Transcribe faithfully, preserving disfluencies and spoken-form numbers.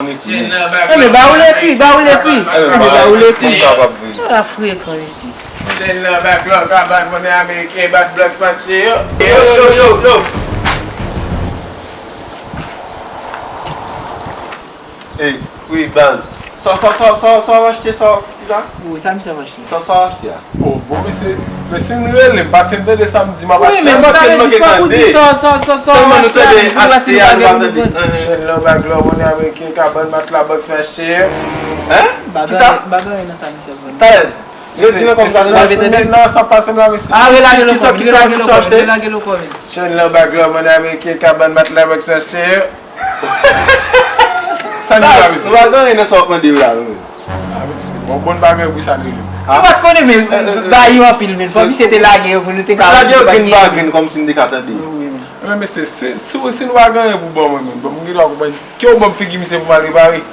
Enben, ba ou lekri, ba ou lekri. Enben, ba ou lekri. Sa frekan isi. Chèn nan bag lò, kabann monnen ameriken, bag blòk mache yo. Yo, yo, yo, yo. Ey, wi, baz. Sa, sa, sa, sa, sa w achte, sa, ki sa? Wi, sa misye ap achte. Sa, sa w achte a? Oh, bon, mesye, mesye, n rele m, paske m tande sa m di m ap achte a, paske m manke tande. Sèlman nou tande achte a, nou pa tande. Chèn nan bag lò, monnen ameriken, kabann, matla, bòks mache yo. Hein? Ki sa? Bagay nan sa misye ap vann. Talè, redi nan kòm sa, non? Men nan sa pase m la, mesye. Ah, relage le kò, relage le kò, relage le kò. Chèn nan bag lò, monnen ameriken, kabann, matla, bòks mache yo. Sa n di la, mesye? Nou pa gen anyen nan sa w ap mande yo la, non, men. Ah, mesye, bon, bon bagay pou sa n rele. Nou pa t konnen, men, ba yo anpil, men. Fò misye te lage yo pou nou te ka lage yo grenn pa grenn, kòmsi n te ka tande. Wi, men. Men, mesye, si, si, si nou pa gen anyen pou ban mwen, men, bon, m gentan konprann. Ke w ban m figi misye pou m al repare?